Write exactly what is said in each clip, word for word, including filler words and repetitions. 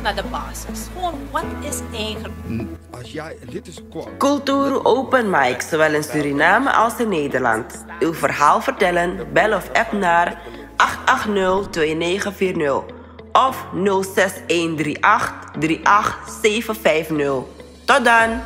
Naar de basis. Gewoon, wat is eigenlijk... Als jij lid is qua... Cultuur open mic, zowel in Suriname als in Nederland. Uw verhaal vertellen? Bel of app naar acht acht nul twee negen vier nul of nul zes een drie acht drie acht zeven vijf nul. Tot dan!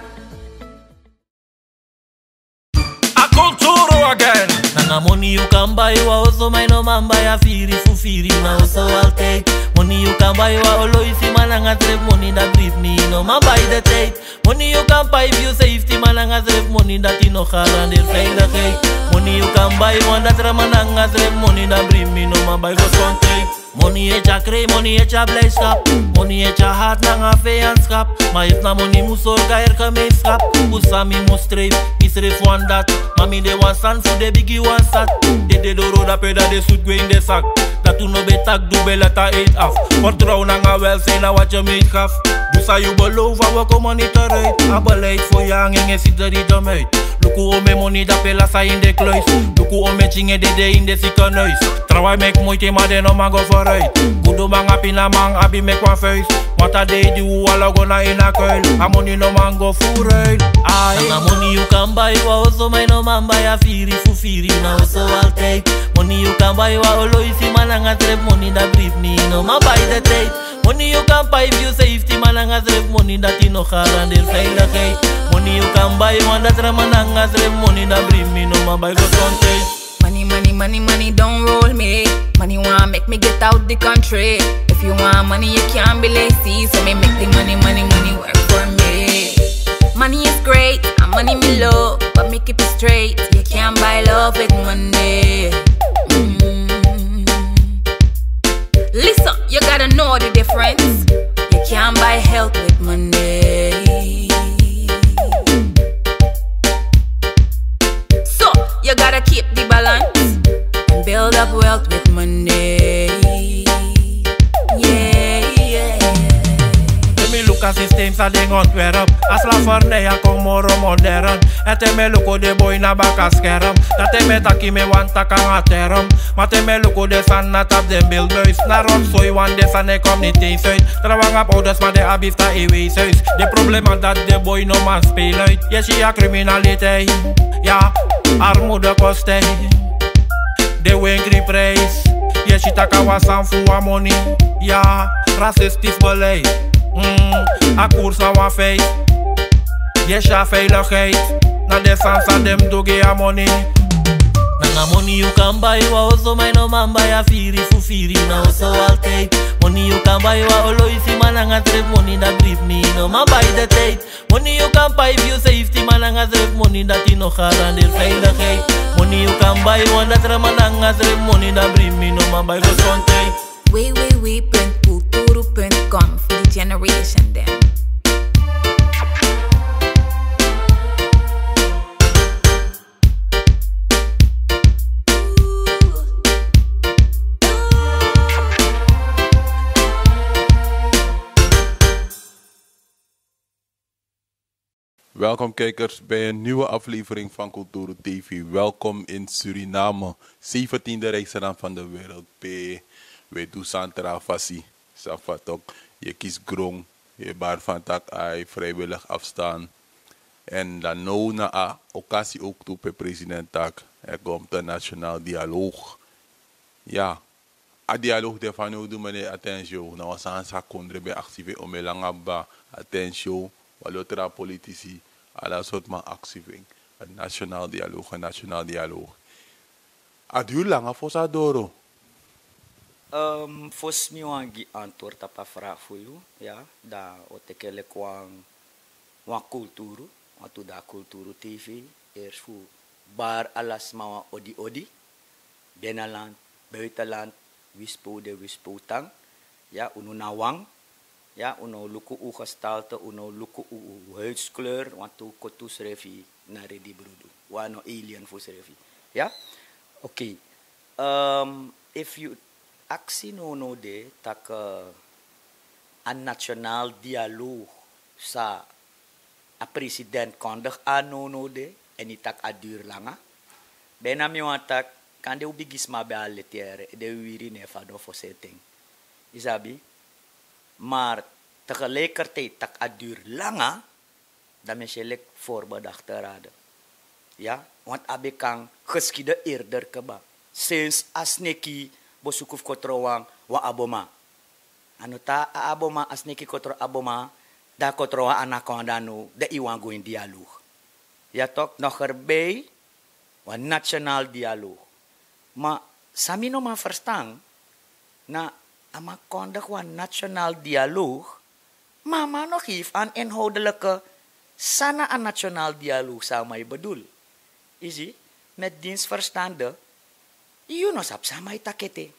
A kulturu again. Nanga money you can buy wa oso, maar no man buy a firi fu firi na oso altijd. Money you can buy wa oloisi, maar nanga srefi money dat brief mi no man buy de tijd. Money you can buy fu safety, maar nanga srefi money dat no garandeer veiligheid. Money you can buy want dat rama nanga srefi money dat brief mi no man buy gezondheid. Money e tyari krei, money e tyari blijdschap. Money e tyari hart nanga vijandschap. Maar if na money mus sorga er gemeenschap. Fu sami mus strijd, mi srefi wan dat. Ma mi de wan sani fu de bigi wan sat. De de doro dape dat de sut gwe in de zak. Dat u no ben taki du ben lata eet af. Vertrouw nanga welzijn na wat je meet gaf. Du san yu beloof, a woko money teruit. A beleid fu yu hang en e si de ridem uit. Luku ome money dape lasa in de kluis. Luku ome tyin e dede in de ziekenhuis. Trawan e meki moiti, ma den no man go vooruit. Guduman a pinaman abi meki wan vuist. Want a dei di u ala go na ini a kuil. A money no man go vooruit. Ai. Nanga money you can buy wa oso, maar no man buy a firi fu firi na oso altijd. Money you can buy wa oloisi, maar nanga srefi money dat brief mi no man buy de tijd. Money you can buy fu safety, maar nanga srefi money dat no garandeer veiligheid. Money you can buy want dat rama nanga srefi money dat brief mi no man buy gezondheid. Money, money, money, money, don't roll me. Money wanna make me get out the country. If you want money, you can't be lazy. So me make the money, money, money work for me. Money is great, and money me love, but me keep it straight. You can't buy love with money. Mm. Listen, you gotta know the difference. You can't buy health with money. So, you gotta keep the balance and build up wealth with money. Yeah, yeah. Te mi luku a systeem san den ontwerp. A slavernij a kon moro modern. En te mi luku den boi na baka scherm. Dan te mi taki mi wani taki nanga term. Ma te mi luku den sani na tapu den bilbuis. Na rotzooi wan den sani e kon niti uit. Trawan abi ouders ma den abi fu tan e weeshuis. Den problema dati den boi no man speel uit. Yu e si a criminaliteit. Ya, armoede kosten. Den wengri prijs. Yu e si taki a wan sani fu wan money. Ya, racistisch beleid. Mm, a koers na wan feit. Yu e si a veiligheid. Na den sani san den mus du gi a money. Nanga money you can buy wan oso, maar no man buy a firi fu firi na oso altijd. Money you can buy wan oloisi, maar nanga srefi money dat brief mi no man buy de tijd. Money you can buy fu safety, maar nanga srefi money dat no garandeer veiligheid. Money you can buy want dat rama nanga srefi money dat brief mi no man buy gezondheid. W W W punt kulturu punt com for the generation dem. Welkom kijkers bij een nieuwe aflevering van Kulturu T V. Welkom in Suriname, zeventiende rijkste land van de wereld. Pe we du san tra fasi, san fa tok, yu e kisi gron, yu e bari fan taki ai, vrijwillig afstaan. En dan now na a occasie ook tu pe president taki er komt een nationaal dialoog. Ja, a dialoog de fanowdu, meneer Atensio, na wan sani san kondre ben aksi fu en, omeni langa kba, Atensio, wan lo tra politici, ala sortu man aksi fu en. Een nationaal dialoog, een nationaal dialoog. A duur langa fosi a doro. Ehm, fosi mi wani gi antwoord tapu a vraag fu yu, ya, dan o teki en leki wan, wan kulturu, want u de na Kulturu T V, eerst fu bari ala sma wan odi odi, binnenland, buitenland, winsi pe u de, winsi pe u tan. Ya, unu na wan. Ya, unu o luku u gestalte, unu o luku u, u huidskleur, want u kon tu srefi na redi brudu. Wan no alien fu srefi. Ya? Oké. Ehm, efu yu aksi nownow de taki, eh, a nationaal dialoog san a president kondig aan nownow de, en yu taki a duur langa. Bijna mi wani taki, kande u bigisma ben al leti yere, den wiwiri no e fadon fosi ete en. Yu sabi? Maar Tegelijkertijd tak' a duur langa, dan mi e si en leki voorbedachte raden. Ya, want a ben kan geschieden eerder kaba. Sinds a sneki besuku fu kon tron wan, wan aboma. A no tan a aboma, a sneki kon tron aboma, dan a kon tron wan anaconda now, dan yu wani go ini dialoog. Ya tok, nog erbij, wan nationaal dialoog. Ma san mi no man verstan, na a man kondig wan nationaal dialoog, ma a man no geef aan inhoudelijke san na a nationaal dialoog san a man e bedoel. Yu si, met diens verstande, yu no sabi san a man e taki ete.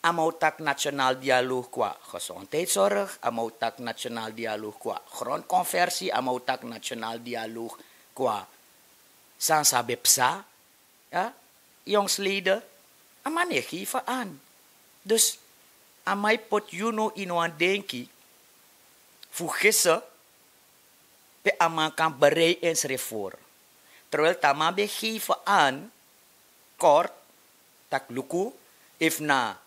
A man o taki nationaal dialoog qua gezondheidszorg, a man o taki nationaal dialoog qua grondconversie, a man o taki nationaal dialoog qua san san ben psa. Ya, jongsleden, a man no e geven aan. Dus a man e poti yu now ini wan denki fu gisi pe a man kan bereik ensrefi voor. Terwijl te a man ben geven aan, kort, taki luku, efu na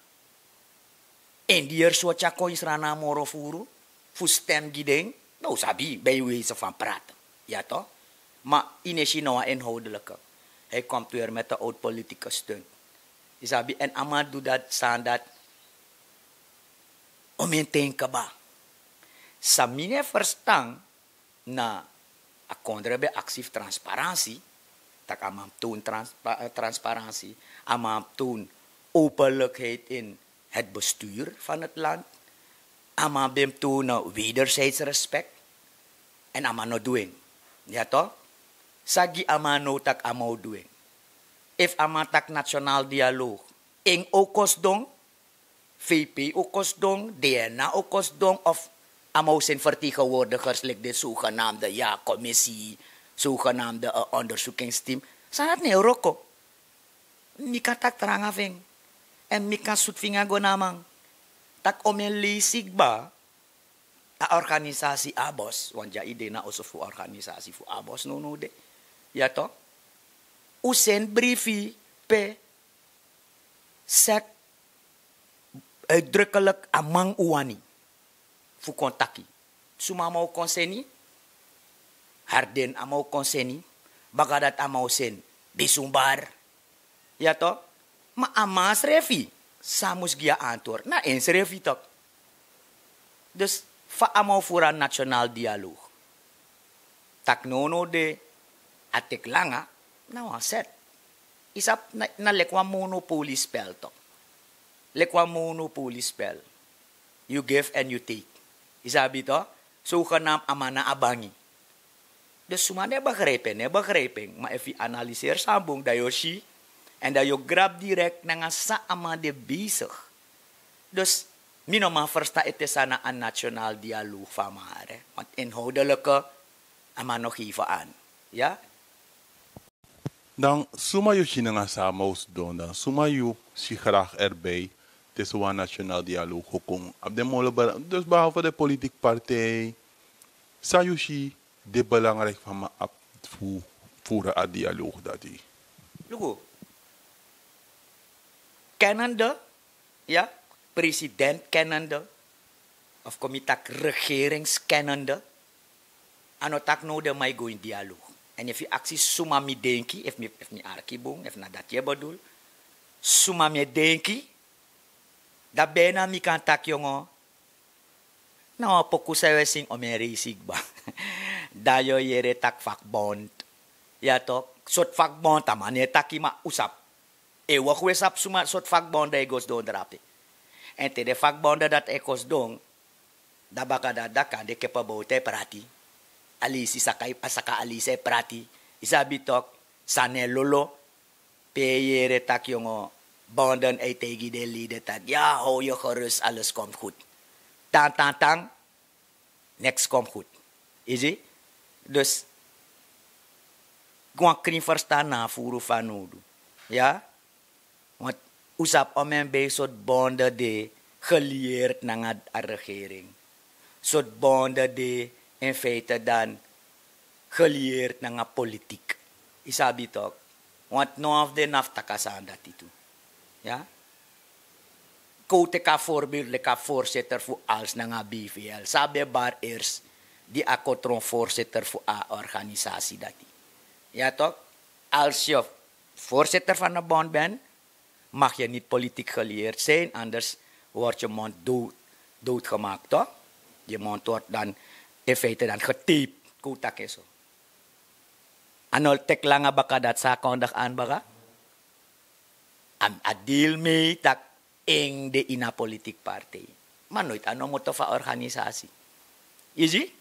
Indiër so tyari kon yu srana moro furu fu stem gi den. No, u sabi, bij wijze van praten. Ya toch? Ma yu no e si no wan inhoudelijke. Hij komt weer met een oud politicus stunt. Yu sabi, en a man du dati sani dati. Om en ten kaba. San mi no e verstan, na a kondre ben aksi fu transparansi, tak' a man mus toon transpa-, eh, transparansi, a man mus toon openlijkheid in het bestuur van het land, a man ben mus toon wederzijds respect, en a man no du en. Ya toch? San gi a man now tak' a man o du en? Efu a man taki nationaal dialoog, en o kon sidon, V P o kon sidon, D N A o kon sidon, of a man o seni vertegenwoordigers leki den zogenaamde, ya, commissie, zogenaamde, eh, onderzoekingsteam. San dati no e wroko. Mi kan taki tranga fu en. En mi kan sutu finga go na a man. Tak' omeni leisi kba, a organisasi ABOS, want dya yu de na oso fu organisasi fu ABOS nownow de. Ya toch? Un seni brifi pe seki uitdrukkelijk a man un wani fu kon taki. Suma a man o kon seni? Harden a man o kon seni. Baka dati a man o seni Bisumbar. Ya toch? Ma a man srefi san a mus gi a antwoord na ensrefi toch. Dus fa a man o furu a nationaal dialoog? Tak' nownow de a teki langa, na wan set. Yu sabi, na, na leki wan monopoliespel toch. Leki wan monopoliespel. You give and you take. Yu sabi toch? Zogenaamd a man na a bangi. Dus suma no e begrijpi en, no e begrijpi en. Ma efu yu analyseri san bun, dan yu o si. En dan yu o grabi direct nanga san a man de bezig. Dus mi no man verstan ete san na a nationaal dialoog fu a man, hè. Want inhoudelijke, a man no geven aan. Ya? Dan suma yu si nanga san a man o sidon, dan suma yu si graag erbij te so wan nationaal dialoog o kon abi den molo bera-, dus behalve de politieke partij, san yu si de belangrijk fu a man abi fu furu a dialoog dati? Luku, kennende, ya, president kennende, of kon mi taki regeringskennende, a no taki now den man e go ini dialoog. En efu yu aksi suma mi denki, efu mi, efu mi arki bun, efu na dati yu e bedoel, suma mi e denki, dan bijna mi kan taki, yongo, na wan poku san yu e singi omeni reisi kba. Dan yu o yere taki vakbond. Ya toch, sortu vakbond a man no e taki, ma un sabi. Efu wi sabi suma sortu vakbond e go sidon drape. En te den vakbond dati e kon sidon, dan baka dati, dan kande kepebowtu e prati. Aleisi saka, a saka aleisi e prati. Yu sabi toch, sani e lolo. Pe yu e yere taki, yongo, bonden e taigi den leden taki, ya, hou je gerust, alles komt goed. Tan, tan, tan, niks komt goed. Yu si? Dus wan krin verstan na a furu fanowdu. Ya? Want un sabi omeni bij sortu bonden de gelieerd nanga a regering. Sortu bonden de in feite dan gelieerd nanga politiek. Yu sabi toch? Want no wan fu den no abi fu taki a sani dati tu. Ya? Kon un teki a voorbeeld leki a voorzitter fu als nanga bvl san ben bari ers di a kon tron voorzitter fu a organisasi dati. Ya tok, als yu voorzitter van de bond ben, mag yu niti politiek geleerd zijn, anders word yu mond dood doodgemaakt tok. Yu mond word dan in feite dan geteept. Kon un taki en so. A no teki langa baka dati san a kondik an baka. A deal mei tak' en de ini a politiki partij, ma noiti a no moto fu a organisasi. Yu si?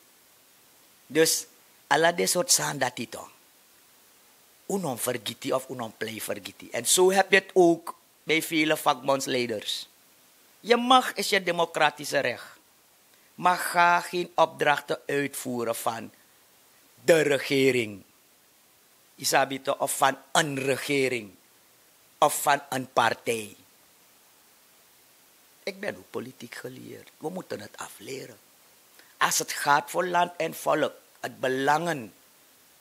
Dus ala den sortu sani dati to, un no mus fergiti of un no mus plei fergiti èn so hebi yu tu ouk, bi vele vakbondsleiders. Yu mag is yu demokratise rek, ma ga gen opdrakte uitvoere van de regering. Yu sabi to of van en regering of van en partij. Ik ben ook politiek geleerd, we moeten het afleren. Als het gaat voor land en volk, het belangen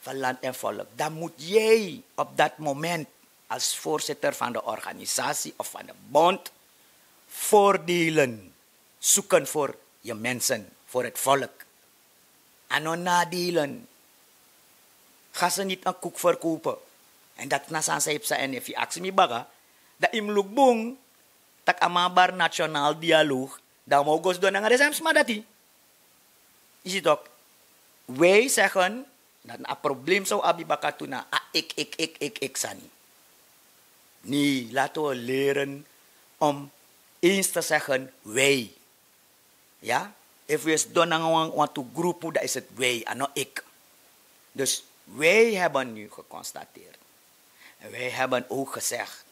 van land en volk, dan moet jij op dat moment als voorzitter van de organisatie of van de bond voordelen zoeken voor je mensen, voor het volk. A no nadelen. Ga se niti en koek verkopen. En dati na san san yu psa en efu yu aksi mi baka, dan yu mus luku bun tak' a man bari national dialoog, dan a man o go sidon nanga den semi sma dati. Yu si tok, wij segen, dati na a problem san un abi baka tu na a ik ik ik ik ik sani. Nee, laten we leren om eens te segen wij. Ya, efu yu e sidon nanga wan wantu grupu dan is het wij a no ik. Dus wij hebben nu geconstateerd en wij hebben ook gezegd,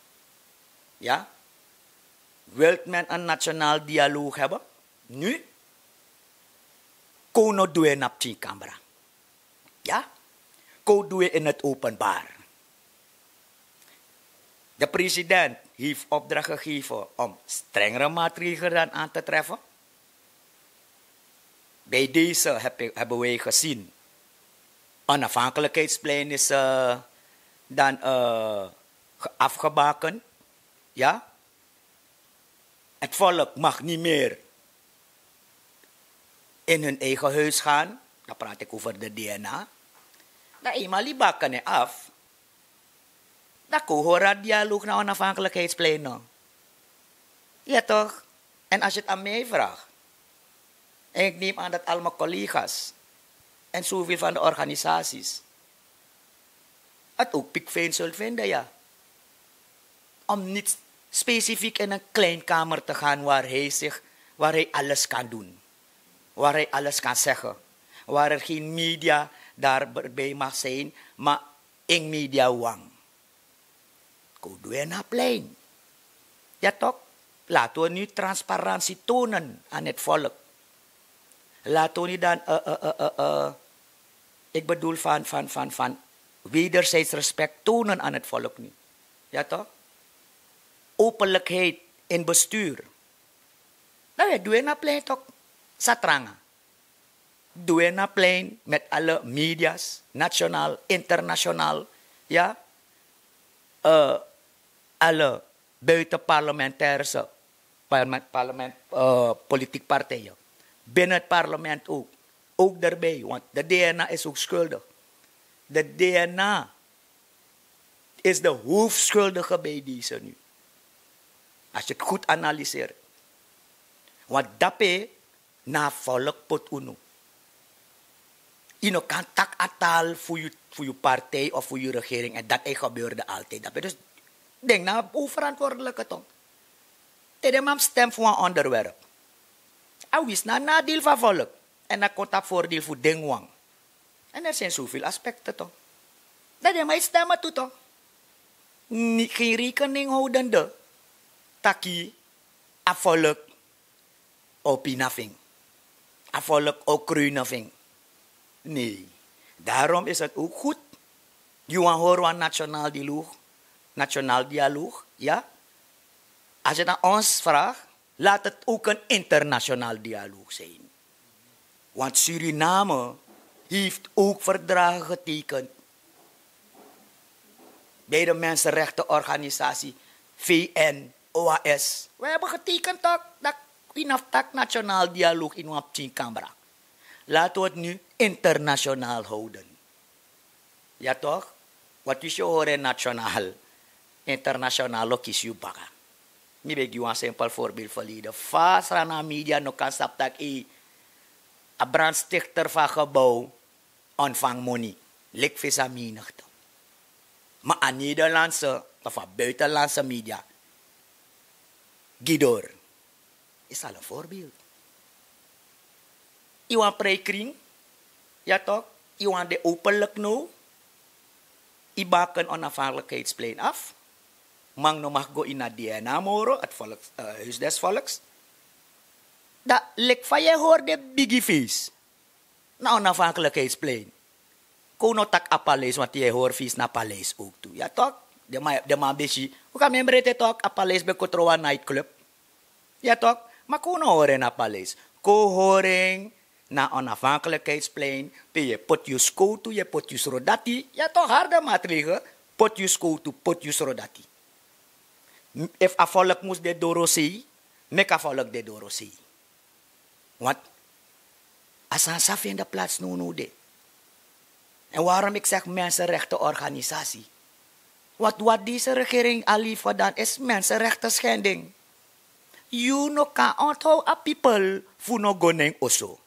ya, wilt men een national dialoog hebben? Nu kon un no du en na pikin kamra. Ya, kon un du en in het openbaar. De president heeft opdracht gegeven om strengere maatregelen aan te treffen. Bij deze hebben wij gezien, onafhankelijkheidsplein is dan afgebakend. Ja, het volk mag niet meer in hun eigen huis gaan. Dan praat ik over de dna. Dan eenmaal die bakken af, dan kon hora dialoog na onafhankelijkheidsplein no. Ja toch? En als je het aan mij vraagt, en ik neem aan dat al mijn collega's en zoveel van de organisaties het ook pikfijn zullen vinden, ja, om niet specifiek in een klein kamer te gaan waar hij zich waar hij alles kan doen, waar hij alles kan zeggen, waar er geen media daarbij mag zijn, maar in media wang. Go doe na plein. Ja toch? Laten we nu transparantie tonen aan het volk. Laten we nu dan ik bedoel van van van van wederzijds respect tonen aan het volk nu. Ja toch? Openlijkheid in bestuur. Dan we doe na plein toch? Satranga. Doe na plein met alle media's, nationaal, internationaal, ja, alle buitenparlementaire, parlement, politieke partijen, binnen het parlement ook, ook daarbij, want de dna is ook schuldig. De dna is de hoofdschuldige bij deze nu, als je het goed analyseert. Want dape na a volk poti unu. Yu no kan taki a taal fu yu partij of fu yu regering en dati e gebeurde altijd dape dus, denk na a onverantwoordelijke tong. Te den man stem fu wan onderwerp, a wins na a nadeel fu a volk en a kon tapu voordeel fu den wan. En er zijn zoveel aspekten toch. Dat den man e stem a tu toch. Gen rekening houdende taki a volk o pina fu en, a volk o kreunen fu en. Nee. Daarom is het ook goed, yu wan hori wan nationaal dialoog, nationaal dialoog, ja. Als je na ons vraagt, laat het ook een internationaal dialoog zijn. Want Suriname heeft ook verdragen getekend bij de mensenrechtenorganisatie, vn, O A S. We hebben getekend toch dat we na tak nationaal dialoog in wan pikin kamera. Laten we het nu internationaal houden. Ya toch? Wat we show horen nationaal, internationaal lo kisi yu baka. Mi ben gi wan simpel voorbeeld verleden. Fa Sranan media no kan sabi tak' a brandstichter van gebouw ontvang money. Lik fesa menigte. Maar a Nederlandse of a buitenlandse media gi door. Is al een voorbeeld. Iwan prijkring, ya toch? Iwan de openlijk no. Ibaken onafhankelijkheidsplein af. Mang no mag go in na D N A moro, het volks, eh, huis des volks. Da lik fa ye hoor de bigi feest na onafhankelijkheidsplein. Kon no tak' a paleis, want ye hoor feest na paleis ook toe. Ya toch? De man, de man besi. Hoe kan men brete toch? A paleis ben kotrowa nightclub. Ya toch? Maar kon no horen na paleis. Kon horen na onafhankelijkheidsplein. Pe ye pot yu skotu, ye pot yu srodati. Ya toch, harde maatregel. Pot yu skotu, pot yu srodati. If a volk mus de dorosei, mek a volk de dorosei. Want a sani sa fende plaats no no de. En waarom ik zeg mensenrechtenorganisatie? Want wat deze regering al heeft gedaan is mensenrechtenschending. You no kan onthoud a people fu no go nen oso.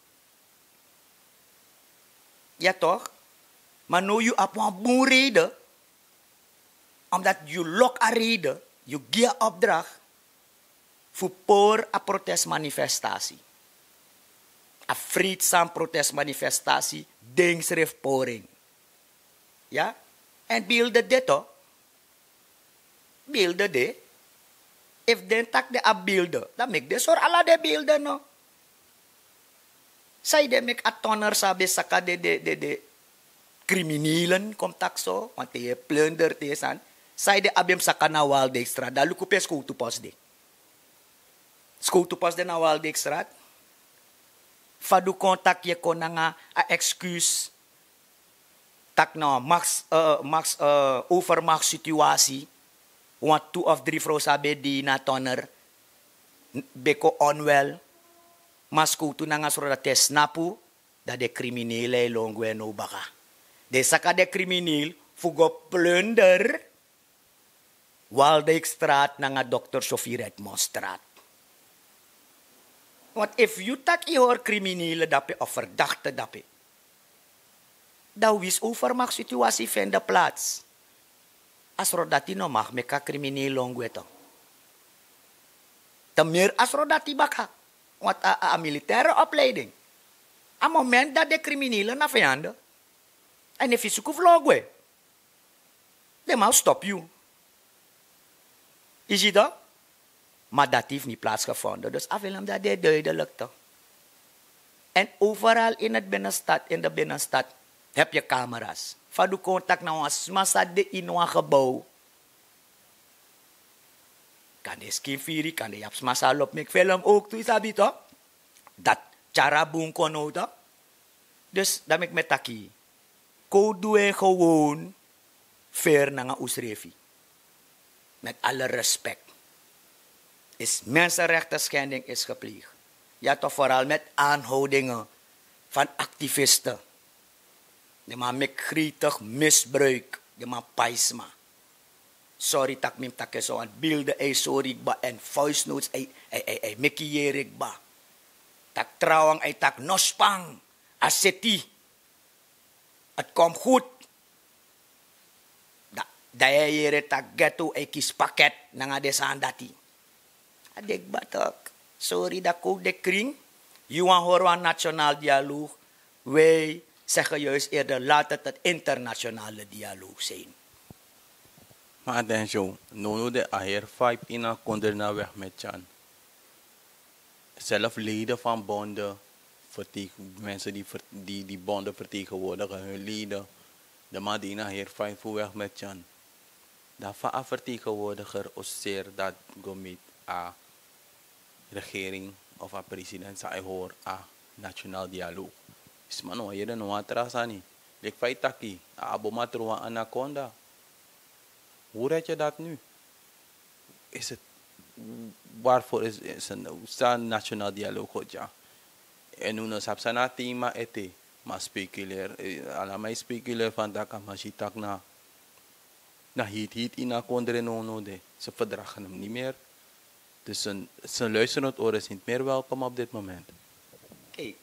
Ya toch? Maar no you abi wan bun reden. Omdat you lok a reden, you gi a opdracht fu por a protestmanifestatie. A vreedzam protestmanifestatie, ding srif poring. Ya? En beelden dit toch? Beelden dit. If den tak' den abi beelden, dan meki den sori ala den beelden no. Sai den meki a toner san ben saka de de de de criminelen kon taki so, want te ye plunder te ye sani. Sai den abi mus saka na Waldijkstraat, dan luku pe skowtu pos de. Skowtu pos de na Waldijkstraat. Fa du kon taki ye kon nanga a excuus taki na wan max, eh, max, eh, overmacht situatie. Want tu of dri frow san ben de na toner ben kon onwel. Ma skowtu nanga srodati e snapu dat den criminelen e lon gwe no baka. Den saka den crimineel fu go plunder Waldijkstraat nanga dokter Sophie Redmondstraat. Want if you taki hori criminelen dape of verdachte dape, dan wins overmacht situatie fende plaats. A srodati no mag meki a crimineel lon gwe to. Te meer a srodati baka. Want a, a, a militaire opleiding. A moment dat den criminelen na vijanden. En if you suku fu lon gwe, den man stop you. Is it dat? Maar dat heeft niet plaatsgevonden. Dus a film dat de duidelijk toch. En overal in het binnenstad, in de binnenstad, heb je camera's. Fa du kon taki na wan sma san de in wan gebouw. Kan de skin firi, kan de yap sma san lobi meki film ook tu, sabi toch? Dat tyari a bun kon no toch? Dus dan meki mi e taki. Kon du en gewoon fair nanga usrefi. Met alle respect. Is mensenrechtenschending is gepleegd. Ja toch, vooral met aanhoudingen van activisten. Den man meki gretig misbruik. Den man pai sma. Sorry tak' mi mus taki en so, want beelden e sori kba en voice notes e, e, e, e meki yere kba. Tak' trawan e taki no span. A seti. Het komt goed. Da, da yu e yere tak' ghetto e kisi paket nanga den sani dati. A de kba tok. Sori, da kon de kring. Yu wani hori wan nationaal dialoog. Wij zeggen juist eerder, laat het het internationale dialoog zijn. Maar attention, nono de a heri vibe in a kondre na weg met Tjan. Zelf leden van bonden, vertegen, mensen die, ver- die, die bonden vertegenwoordigen, hun leden. De man die in a heri vibe fu weg met Tjan. Dan fa a vertegenwoordiger oseer dat go miti a regering of a president san e hori a nationaal dialoog. Sma no wan yere no wan tra sani. Leki fa yu taki, a abi mus tron wan anaconda. Hoe red je dat nu? Is het Waarvoor is, is een, staan nationaal dialoog goed, ja. En nu no sapsa na tema ete, maar speculeer, eh, allemaal speculeer van dat kan masitak na, na heet heet in a kondre no no de. Ze verdragen hem niet meer. Dus zijn, zijn luisterend oor is niet meer welkom op dit moment. Kijk,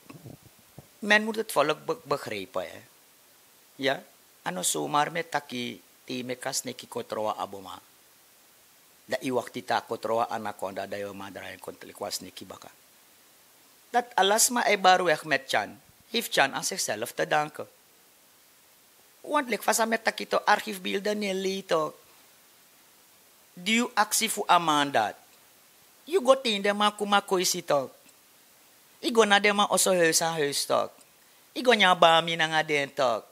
men moet het volk be- begrijpen, hè. Ya, a no somar mi e taki te yu meki a sneki kon tron wan aboma. Dan yu wakti te a kon tron wan anakonda, dan yu o man drai en kon leki wan sneki baka. Dati ala sma e bari wegi met tyan, hefi tyan an sikself te danke. Want leki fa san mi e taki tok, archiefbeelden no e lei tok. Di yu aksi fu a man dati, yu go te ini den man kumakoisi tok. Yu go na den man oso huis an huis tok. Yu go nyan bami nanga den tok.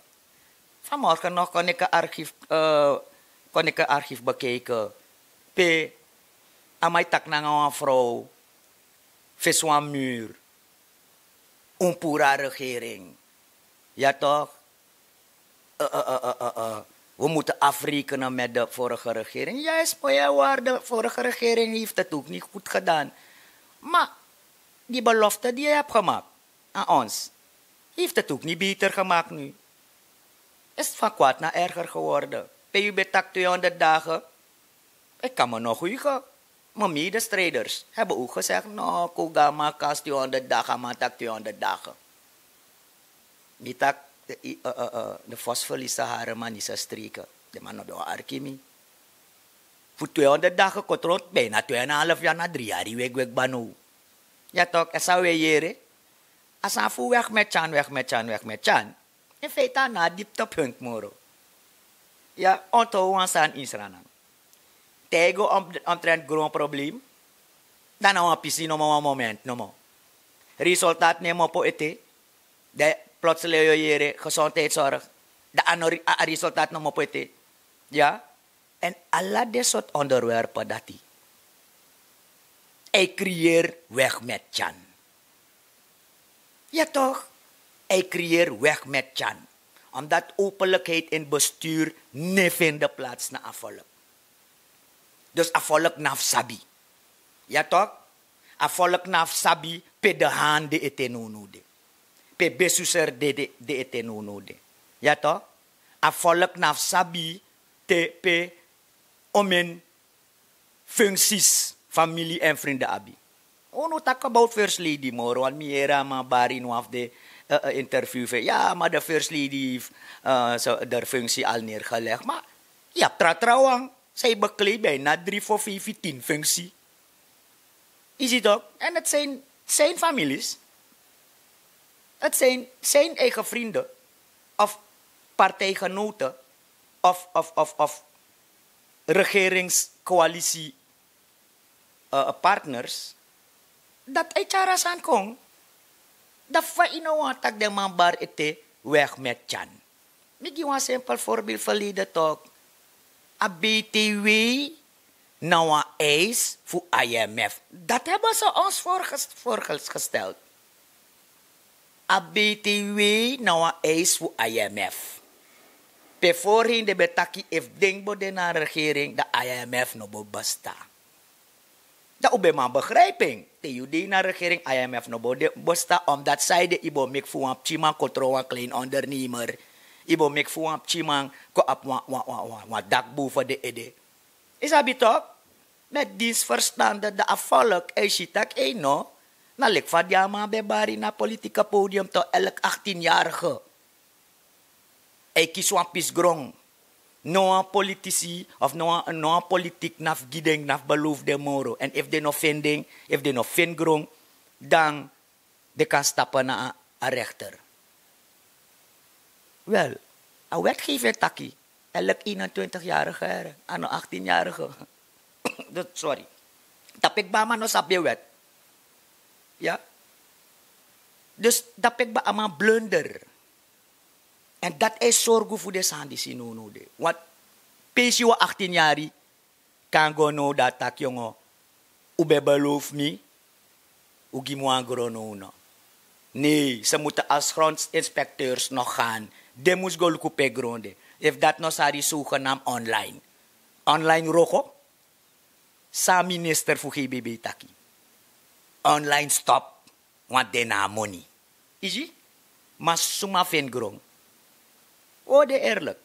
Vanmorgen nog kon ik een archief, eh, kon ik een archief bekijken. Pe a man e taki nanga wan vrouw fesi wan muur. Un puru a regering. Ya toch? Eh, eh, eh, eh, eh, eh. We moeten afrekenen met de vorige regering. Juist, mooi en waar, de vorige regering heeft het ook niet goed gedaan. Maar die belofte die je hebt gemaakt aan ons, heeft het ook niet beter gemaakt nu. Is het van kwaad naar erger geworden. Pe yu ben taki tweehonderd dagen. Ik kan me nog heugen. Mijn medestrijders hebben ook gezegd: no, Kogama, kas tweehonderd dagen, man, tak tweehonderd dagen. Mi taki, de, eh, eh, eh, de vos verliest zijn haren, maar niet zijn streken. De man no ben wan arki mi. Fu tweehonderd dagen kon tron, bijna twee en een half jaar na drie yari weki weki banu. Ya toch, èn san wi e yere? A sani fu wegi met tyan, wegi met tyan, wegi met tyan. In feite a no a dieptepunt moro. Ya, onthoud wan sani ini Sranan. Te yu go om- omtrent gronprobleem, dan na wan pisi nomo, wan moment nomo. Resultaat no e mopo ete. Dan plotseling yu o yere gezondheidszorg, dan a no ri- a- a resultaat no mopo ete. Ya. En ala den sortu onderwerpen dati, hij creëer weg met tyan. Ya toch? Hij creëer weg met tyan. Omdat openlijkheid in bestuur no e fende plaats na a volk. Dus a volk no abi sabi. Ya toch? A volk no abi sabi pe de haan de ete nownow de. Pe besuser de de- de ete nownow de. Ya toch? A volk no abi sabi te pe omen functies, familie en vrienden abi. Un no taki about first lady moro, want mi yere a man bari ini wan fu den, eh, eh, interview fu en. Ya, maar de first lady heeft, eh, zo- de functie al neergelegd. Maar yu abi tra trawan, zij bekleed bijna drie, vier, vijf, tien functie. Is het ook? En het zijn zijn families. Het zijn zijn eigen vrienden of partijgenoten of, of, of, of regeringscoalitie, eh, partners. Dat uit Charasan kon. Dat fa ino wan tak de man bar ete weg met Chan. Mi gi wan simpel voorbeeld verleden toch. A B T W na wan eis fu I M F. Dat hebben ze ons voorges- voorgesteld. A B T W na wan eis fu I M F. Pe voorheen de ben taki efu den bo de na regering dan I M F no bo besta. Dan un ben man begrijpen. Te yu de na regering I M F no bo de besta omdat zij de yu bo meki fu wan pikinman kon tron wan klein ondernemer. Yu bo meki fu wan pikinman kon abi wan, wan, wan, wan, wan dak boven de ede. Yu sabi toch? Met diens verstande dan a volk e si tak' ei no. Na leki fa di a man ben bari na politieke podium toch elk achttien jarige. Hij kies wan pisi gron. No wan politisi of no wan, no wan politiek na fu gi den na fu beloof den moro. En efu den no feni den, efu den no feni gron, dan den kan stappen na a, a rechter. Wel, a wetgeving taki elk eenentwintig jarige, a no achttien jarige. Sorry. Dati meki a man no sabi wet. Ya. Dus dati meki a man blunder. En dat is sorgu fu den sani disi nownow de. Want pe yu si wan achttien yari kan go now dan a taki yongo, un ben beloof mi, un gi mi wan gron now no. Nee, ze moeten als grondinspecteurs nog gaan. Den mus go luku pe gron de. Efu dati no sari, zogenaamd online. Online wroko. San a minister fu G B B taki: online stop, wan de na a moni. Isi, ma suma feni gron. O de eerlijk.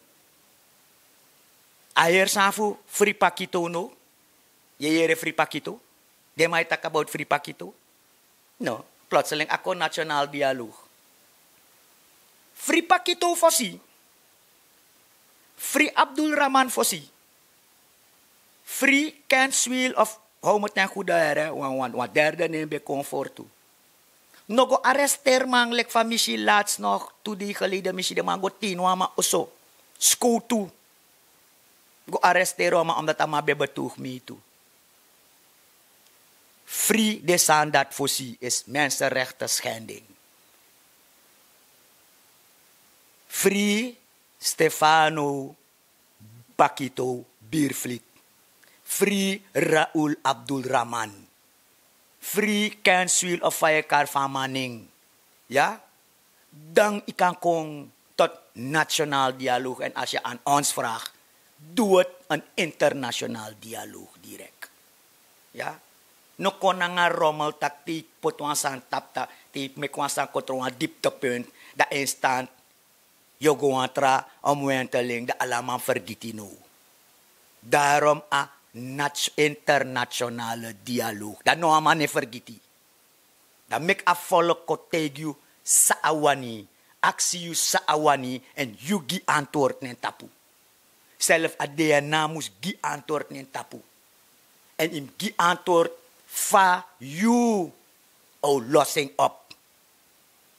A heri san fu fri pakito no? Yu e yere fri pakito? Den man e taki about fri pakito? No, plotseling a kon national dialoog. Fri pakito fosi. Fri Abdul Rahman fosi. Fri Ken Swil of, hou mi ten goede here, wan, wan, wan derde nen ben kon voor tu. No go arresteer man, leki fa mi si laatst nog, tu dei geleden mi si den man go tin wan man oso. Skowtu. Go arresteer wan man omdat a man ben betoog mee tu. Fri den sani dati fosi is mensenrechten schending. Fri Stefano Bakito Biervliet. Fri Raoul Abdul Rahman. Fri Ken Swil of fa yu e kari fu a man nen. Ya? Dan yu kan kon tot national dialoog. En als je aan ons vraagt, doe het een international dialoog direct. Ya? No kon nanga rommel taki te yu poti wan sani tapu, te yu meki wan sani kon tron wan dieptepunt, dan instant yu o go wan tra omwenteling, dan ala man fergiti now. Daarom a nat-, internationale dialoog. Dan no a man no e fergiti. Dan meki a volk kon taigi yu san a wani, aksi yu san a wani, en yu gi antwoord na en tapu. Zelf a D N A mus gi antwoord na en tapu. En yu mus gi antwoord fa yu o los en op.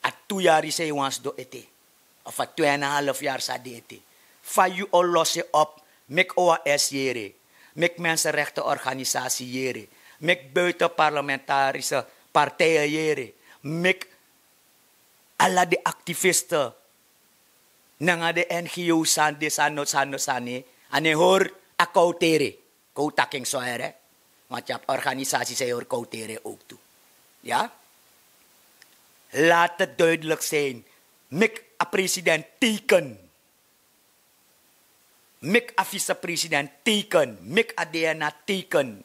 A tu yari san yu wani sidon ete, of a tu en a half yari san a de ete. Fa yu o los en op, meki O A S yere, meki mensenrechtenorganisatie yere, meki buitenparlementarische partijen yere, meki ala den activisten nanga den N G O sani, den sani no, sani no, sani, a no e hori a kowtere. Kon un taki en so here. Want yu abi organisatie san e hori kowtere ook tu. Ya? Laat het duidelijk zijn. Meki a president teken. Meki a vicepresident teken. Meki a D N A teken.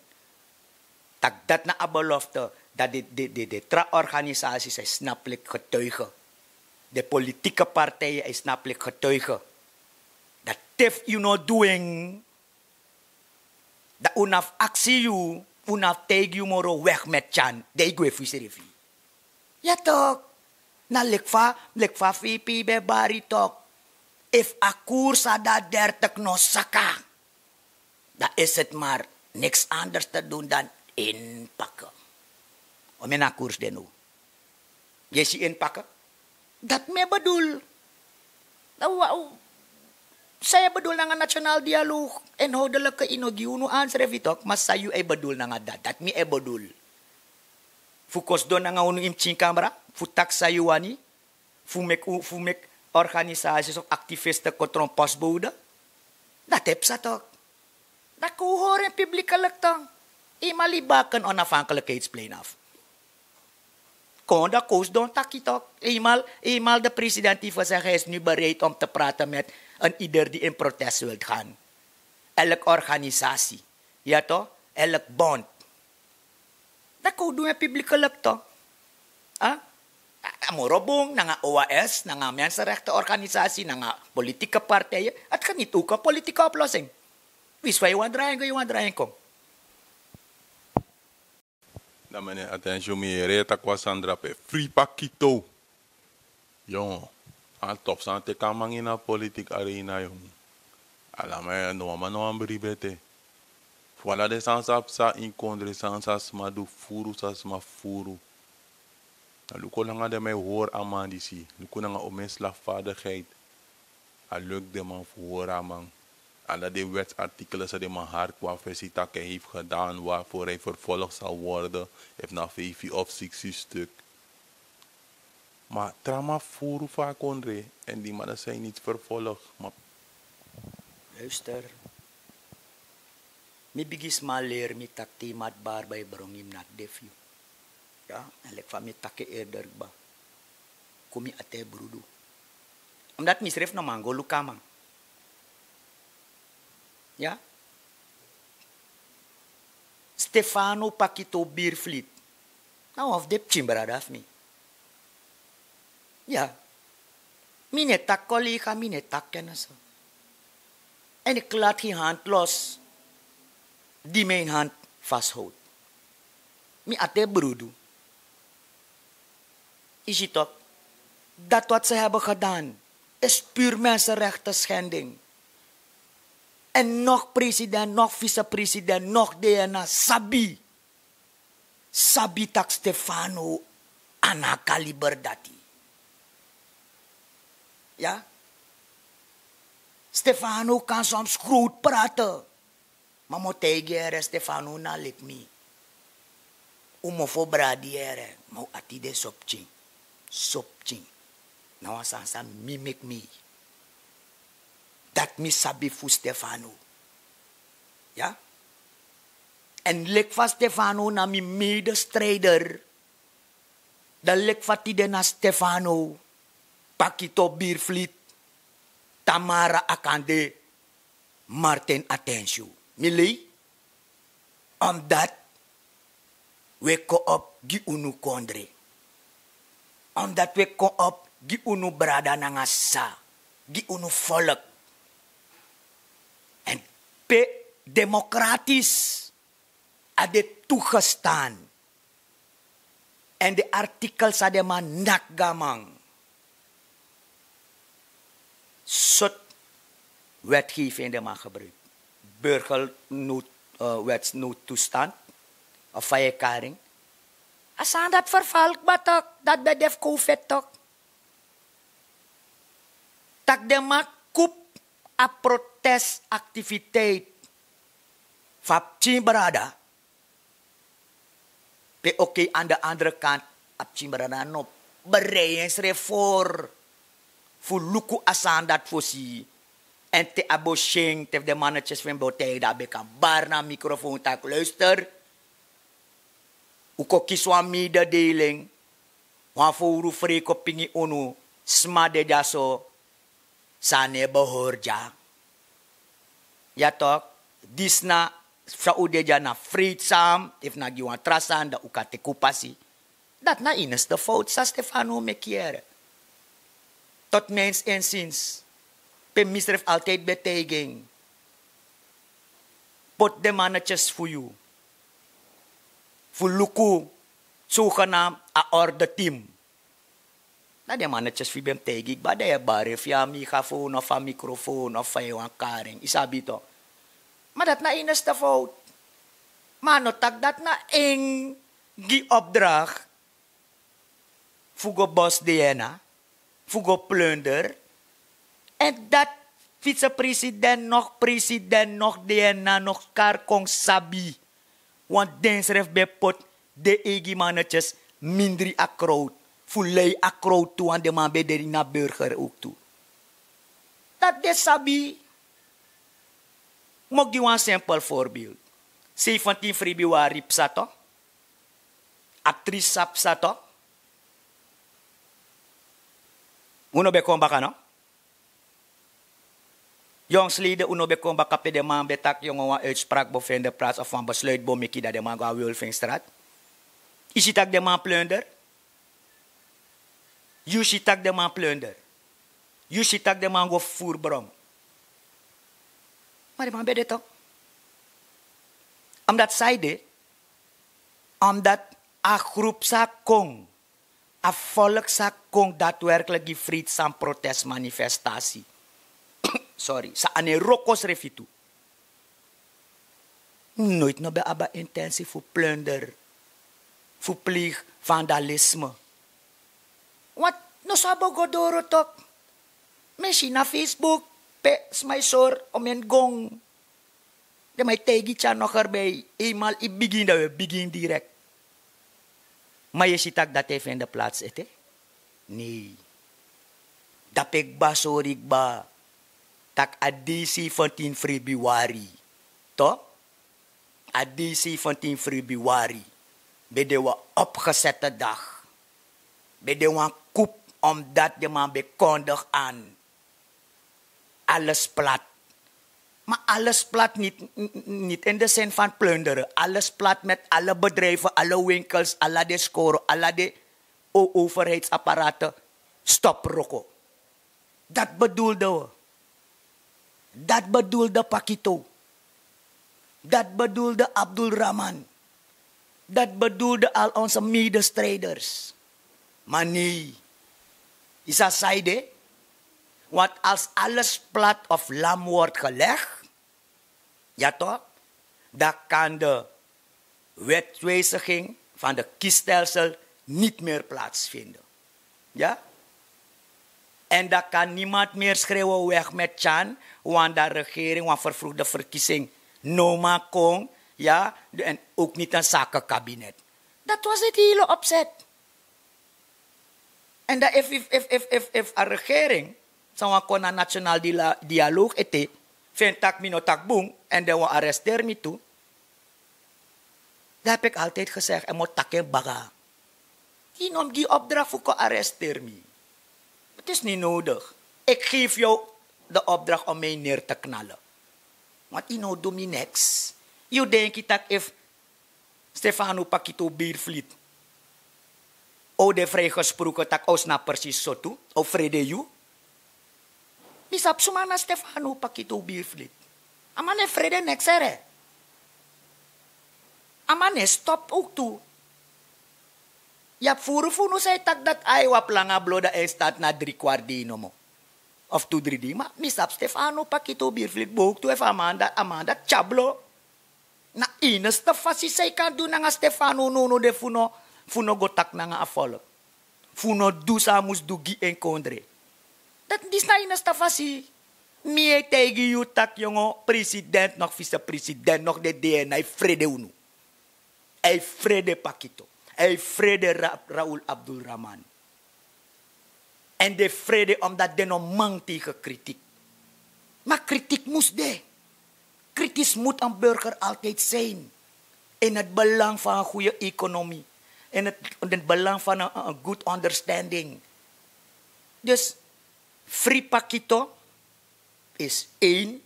Taki dati na a belofte, dati de, de, de, de tra organisaties e snap leki getuige. De politieke partijen e snap leki getuige. Dati efu yu no du en, dan un no abi aksi yu, un no abi taigi yu moro, weg met Tyan, dan yu gwe fu yusrefi. Ya toch, na leki fa, leki fa V P ben bari toch. Efu a koers a dati dertig no saka, dan is het maar niks anders te doen dan inpakken. Omeni a koers de no. Yu e si inpakken? Dati mi e bedoel. Dan wa-, san yu e bedoel nanga national dialoog? Inhoudelijke, yu no gi unu ansrefi toch, ma san yu e bedoel nanga dati? Dati mi e bedoel. Fu kon sidon nanga unu ini pikin kamra, fu taki san yu wani, fu meki, fu meki organisaties of activisten kon tron postbode. Dati e psa toch. Dan kon un hori en publiekelijk toch. Eenmaal yu baki en onafhankelijkheidsplein af, kon dan kon un sidon taki toch. Eenmaal, eenmaal de president heeft gezegd hij is nu bereid om te praten met een ieder die in protest wilt gaan. Elke organisatie. Ya toch? Elke bond. Dan kon un du en publiekelijk toch. Ah? A moro bun nanga O A S, nanga mensenrechtenorganisatie, nanga politieke partijen. Het geniet ook een politieke oplossing. Winsi fa yu wani drai en go, yu wani drai en kon. Dan mi e attention, mi yere taki wan sani drape: fri pakito. Yongo, a tof sani teki a man ini a politik arena, yongo. Ala man, no wan man no wani bribi ete. Fu ala den sani san psa ini kondre, sani san sma du furu, san sma furu. Dan luku nanga den man e hori a man disi. Luku nanga omeni slagvaardigheid a luku den man fu hori a man. Ala den wetsartikelen san den man hard kon a fesi taki hij heeft gedaan, waarvoor hij vervolgd zal worden, efu na vijfi of siksi stuk. Ma tra man furu fu a kondre, en die mannen zijn niet vervolgd. Ma luister. Mi bigisma leri mi taki te yu mati bari bai brongi, yu mus nati de fu yu. Ya, en leki fa mi taki en eerder kba, kon mi ati e brudu. Omdat misrefi no man go luku a man. Ya. Stefano Pakito Birflit. Na wan fu den pikin brada fu mi. Ya. Mi no e taki kolega, mi no e taki kenniso. En ik laat geen hand los die mijn hand vasthoudt. Mi ati e brudu. Is het toch? Dat wat ze hebben gedaan is puur mensenrechtenschending. En nog president, nog vicepresident, nog D N A sabi. Sabi tak Stefano a no a kaliber dati. Ya. Stefano kan soms groot praten. Ma mi o taigi yu here, Stefano na leki mi. Un mofo bradi yu here, ma un ati de so pikin. So pikin. Na wan sani san mi meki mi. Dati mi sabi fu Stefano. Ya. En leki fa Stefano na mi medestrijder, dan leki fa tide na Stefano, Pakito Birflit, Tamara Akande, Martin Atensio. Mi lei, omdat we kon op gi unu kondre. Omdat we kon op gi unu brada nanga sa, gi unu volk. En pe democratisch a de toegestaan. En de artikel san den man naki go a man. Sot wetgeving den man gebruik. Burgernood, eh, wetsnoodtoestand. Of fa yu e kari en. A sani dati verval kba tok, dati ben de fu covid tok. Tak' den man kup a protesaktiviteit fu a pikin brada. Pe oké, aan de andere kant, a pikin brada no berei ensrefi voor fu luku a sani dati fosi. En te a bo syen, te fu den mannetjes fu en bo taigi, dan a ben kan bari na a microfoon tak' luister. Un kon kisi wan mededeling. Wan fowru frei kon pingi unu, sma de dyaso san no e behoort dya. Ya tok, disi na san un de dya na vreedzaam, efu na gi wan tra sani dan un kan teki un pasi. Dati na enigste fout san Stefano meki yere. Tot mijns inziens, pe mi srefi altijd ben taigi en. Poti den mannetjes fu yu fu luku, zogenaamd a ordeteam. Na den mannetjes fu yu ben mus taigi kba, dan yu e bari en fu yu a megafoon of a microfoon of fa yu wani kari en, yu sabi tok. Ma dati na enigste fout. Ma a no taki dati na en gi opdracht fu go bos D N A, fu go plunder. En dati vicepresident, nog president, nog D N A, nog kari kon sabi. Want densrefi ben poti den eigi mannetjes mindri a crowd, fu lei a crowd tu, want den man ben de ini a burger ook tu. Dati den sabi. Mi o gi wan simpel voorbeeld. Zeventien februari psa tok. Actrice sa psa tok. Un no ben kon baka no? Jongsleden, un no ben kon baka pe den man ben taki yu no wan uitspraak bo fende plaats of wan besluit bo meki, dan den man go a Wulfingstraat. Yu si tak' den man plunder. Yu si tak' den man plunder. Yu si tak' den man go furu bron. Ma den man ben de tok. Omdat san yu de, omdat a groep sa kon, a volk sa kon daadwerkelijk gi vreedzaam protestmanifestatie. Sorry, san a no e wroko srefi tu. Nooit no ben abi a intentie fu plunder, fu pleeg vandalisme. Want no so a bo go doro tok. Mi e si na Facebook pe sma e sori omeni gong. Den man e taigi tya noger bij, eenmaal yu bigin dan wi e bigin direct. Ma yu e si tak' dati e fende plaats ete? Nee. Dape kba sori kba tak' a dei zeventien februari, to, a dei zeventien februari ben de wan opgezette dag. Ben de wan coup, omdat den man ben kondig aan alles plat. Maar alles plat, niet, niet in de zin van plunderen. Alles plat met alle bedrijven, alle winkels, alle de scoren, alle de o- overheidsapparaten. Stop roko. Dat bedoelden we. Dat bedoelde Pakito. Dat bedoelde Abdul Rahman. Dat bedoelde al onze medestrijders. Maar nee, is a saide. Want als alles plat of lam wordt gelegd, ja toch, dan kan de wetswijziging van de kiesstelsel niet meer plaatsvinden. Ja? En dan kan niemand meer schreeuwen weg met Tjan, want de regering, want vervroegde verkiezing, noma kon, ja, en ook niet een zakenkabinet. Dat was het hele opzet. En dan if, if, if, if, if, if a regering, san wan kon na nationaal dia- dialoog ete, vind tak mi no tak bun, en dan wan arresteer mi toe. Dat heb ik altijd gezegd, en moet takken baga. Die nom die opdracht voor kon arresteer mi. Het is niet nodig. Ik geef jou de opdracht om mij neer te knallen. Want you no do me niks. You denk tak if Stefano Pakito Biervliet o de vrijgesproken tak o sna precies so tu, o frede you. Mi sabi suma na Stefano Pakito Biervliet. A man e frede neksere. A man e stop ook tu. Ya furu funu sai tak dat ai wap langa bloda en staat na drie kwart di nomo. Of tu drie di, maar mi sabi Stefano Pakito Biervliet book tu efu a man dat, a man dat tjablo. Na enigste fasi san yu kan du nanga Stefano nono de fu no, fu no go taki nanga a volk. Fu no du san a mus du gi en kondre. Dat disi na enigste fasi. Mi e taigi yu taki yongo, president nog, vicepresident nog de DNA e frede unu. A e frede Pakito. A e frede Ra- Raoul Abdulrahman. En den frede omdat den no mang tegen kritiek. Maar kritiek mus de. Kritisch moet een burger altijd zijn. In het belang van een goede economie. In het, in het belang van een, een good understanding. Dus free Pakito is één.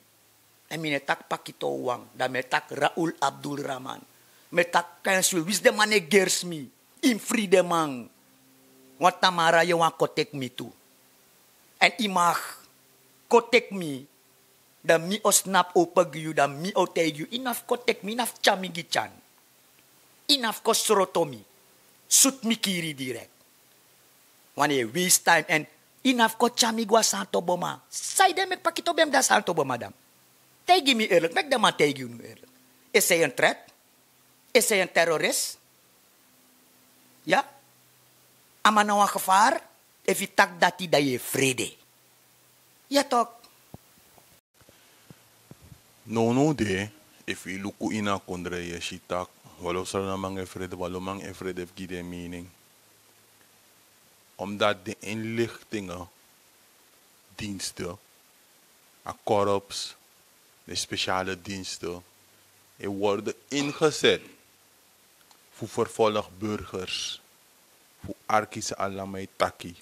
En mi ne taki Pakito wan, dan mi e taki Raoul Abdulrahman. Mi e taki Kensul, wisi den man e gersi mi. Yu mus fri den man. Want tamara yu wani kon teki mi tu. En yu mag kon teki mi. Dan mi o snapu opo gi yu, dan mi o taigi yu. Yu no abi fu kon teki mi, yu no abi fu tyari mi gi Tyan. Yu no abi fu kon sroto mi. Sutu mi kiri direct. Wanneer yu waste time en yu no abi fu kon tyari mi go na Santo Boma. Sanede meki Pakito ben mus de na Santo Boma dan? Taigi mi eerlijk, meki den man taigi unu eerlijk. Is hij een threat? Is hij een terrorist? Ja? A man na wan gevaar? Efu yu taki dati dan yu e frede. Ja toch? Nownow de, efu yu luku ini a kondre, yu e si tak' wan lo Sranan e frede, wan lo man e frede fu gi den mening. Omdat den inlichtingendiensten, a korps, den speciale diensten, e worden ingezet fu vervolg burgers, fu arki san ala man e taki.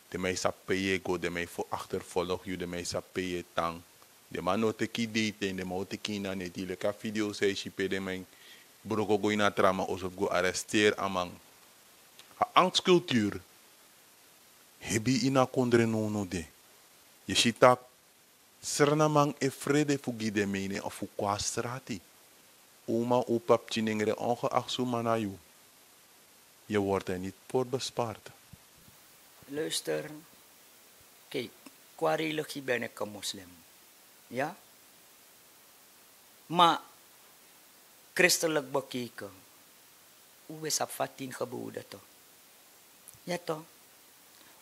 Den man e sabi pe yu e go, den man e achtervolg yu, den man e sabi pe yu e tan. Den man no o teki yu dei ten, den man o teki yu na neti, leki a video san yu si pe den man e broko go ini a tra man oso fu go arresteer a man. A angstcultuur hebi ini a kondre nownow de. Yu e si tak' Sranan man e frede fu gi den mening of fu kon na strati. Oma, opa, pikin, nengre, ongeacht san man na yu, je wordt er niet voor bespaard. Luister, kijk, qua religie ben ik een moslim. Ja? Maar christelijk bekeken, un ben sabi fa tien geboden toch? Ja toch?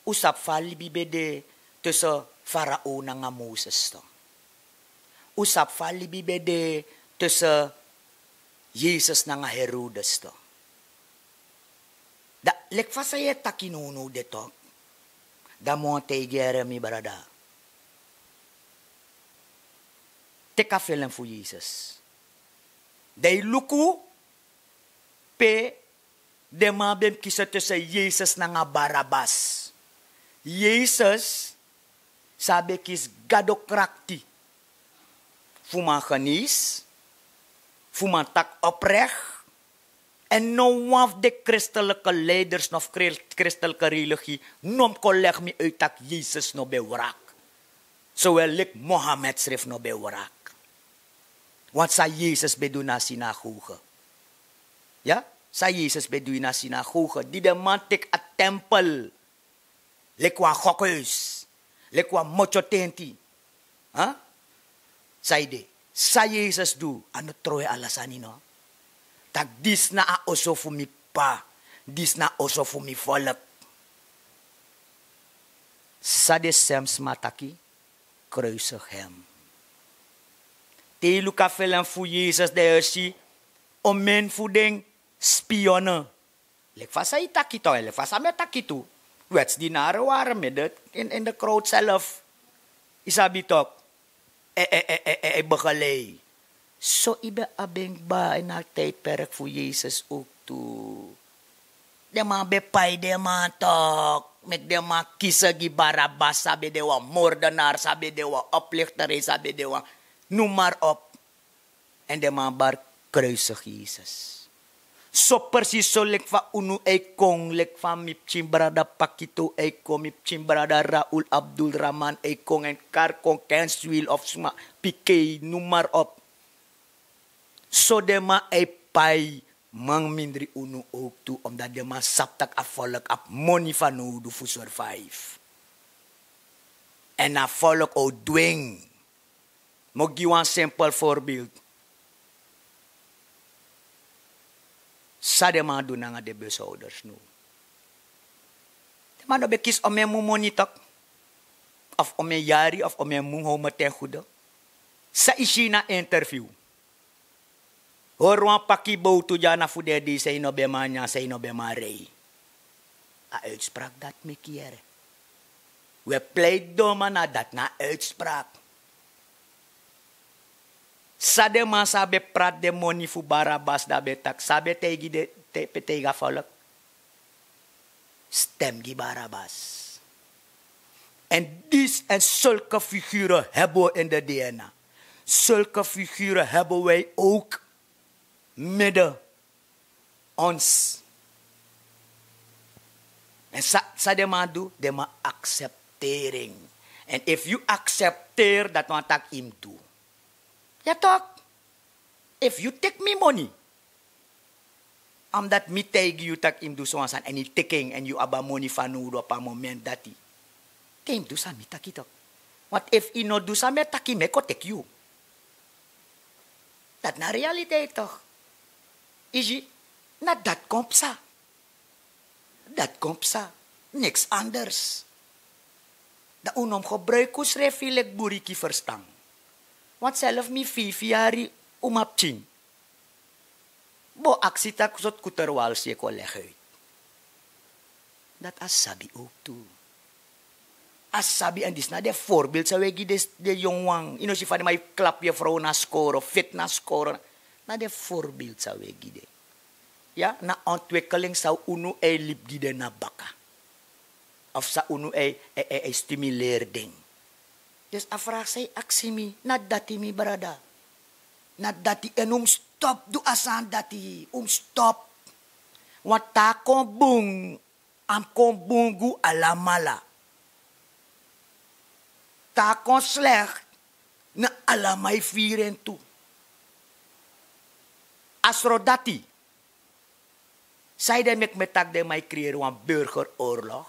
Un sabi fa a libi ben de tussen Farao nanga Moses toch? Un sabi fa a libi ben de tussen Jesus nanga Herodes toch? Dan leki fa san yu e taki nownow de toch, dan mi wani taigi yu, mi brada. Teki a film fu Jesus. Dan yu luku pe den man ben mus kisi tussen Jesus nanga Barabas. Jesus san a ben kisi Gado krakti. fu man genees, fu man taki oprek. En no wan fu de kristelike leiders of kris- kristelike religie no mus kon legi mi uit taki Yesus no ben wrak. Sowel leki Mohammed srefi no ben wrak. Want san Yesus ben du na a sinagoge? Ya, san Yesus ben du ini a sinagoge? Di den man teki a tempel leki wan gokhuis, leki wan motyotenti. San yu de? San Yesus du? A no trowe ala sani no. Tak' disi na a oso fu mi P'pa, disi na a oso fu mi volk. San den semsma taki? Kruisig hem. Te yu luku a felem fu Yesus, dan yu o si omeni fu den spionnen. Leki fa san yu taki tok, leki fa san mi e taki tu. Wets di nare ware midden in, in de crowd zelf. Yu sabi tok. E, e, e, e, e, e, begelei. So yu ben abi en kba ini a tijdperk fu Yesus ook tu. Den man ben pai den man tok. Meki den man kisi gi Barabas, san ben de wan moordenaar, san ben de wan oplichter, san ben de wan, noem maar op. En den man bari kruisig Yesus. So precies so leki fa unu e kon, leki fa mi pikin brada Pakito e kon, mi pikin brada Raul Abdul Rahman e kon en kari kon Kenswil of sma Pikei, noem maar op. So den man e pai man mindri unu ook tu, omdat den man sabi tak' a volk abi moni fanowdu fu survive. En a volk o dwing. Mi o gi wan simpel voorbeeld. San den man du nanga den bushouders now? Den man no ben kisi omeni mun moni tok, of omeni yari, of omeni mun how mi ten gude. San yu si na interview? Hori wan paki bowtu dya na fu den dei san yu no ben man nyan, san yu no ben man rei. A uitspraak dati meki yere. We pleit doma na dati na a uitspraak. San den man san ben prati den moni fu Barabas, dan ben taki, san ben taigi den, te- pe taigi a volk? Stem gi Barabas. En dis en zulke figuren hebben we in de D N A. Zulke figuren hebben wij ook midden ons. En sa, sa den man du, den man acceptering. En if you accepteer, dat wan tak' yu mus du. Ya tok. If you take mi money, omdat mi taigi yu tak' yu mus du so wan sani, en yu teki en, en yu abi a moni fanowdu op a moment dati, dan yu mus du san mi taki tok. Want if yu no du san mi e taki, mi e kon teki yu. Dati na realiteit tok. Yu si, na dati kon psa. Dati kon psa. Niks anders. Dan un no mus gebruiki unsrefi leki buriki, verstan. Want zelf mi feifi yari umapikin, bo aksi tak' sortu kuterwalsi e kon legi uit. Dati a sabi ook tu. A sabi, en disi na den voorbeeld san we gi den, den yongu wan. Yu no si fa den man e klapu yefrow na skoro, feti na skoro. Na den voorbeeld san we gi den. Ya, na ontwikkeling san unu e libi gi den na baka. Of san unu e, e, e, e stimuleer den. Dus a vraag san yu aksi mi, na dati mi brada. Na dati, en un mus stop du a sani dati, un mus stop. Want te a kon bun, a mus kon bun gi un alamala. Te a kon slek, na alamala e firi en tu. A srot dati. San ede meki mi e taki den man e creëer wan burgeroorlog?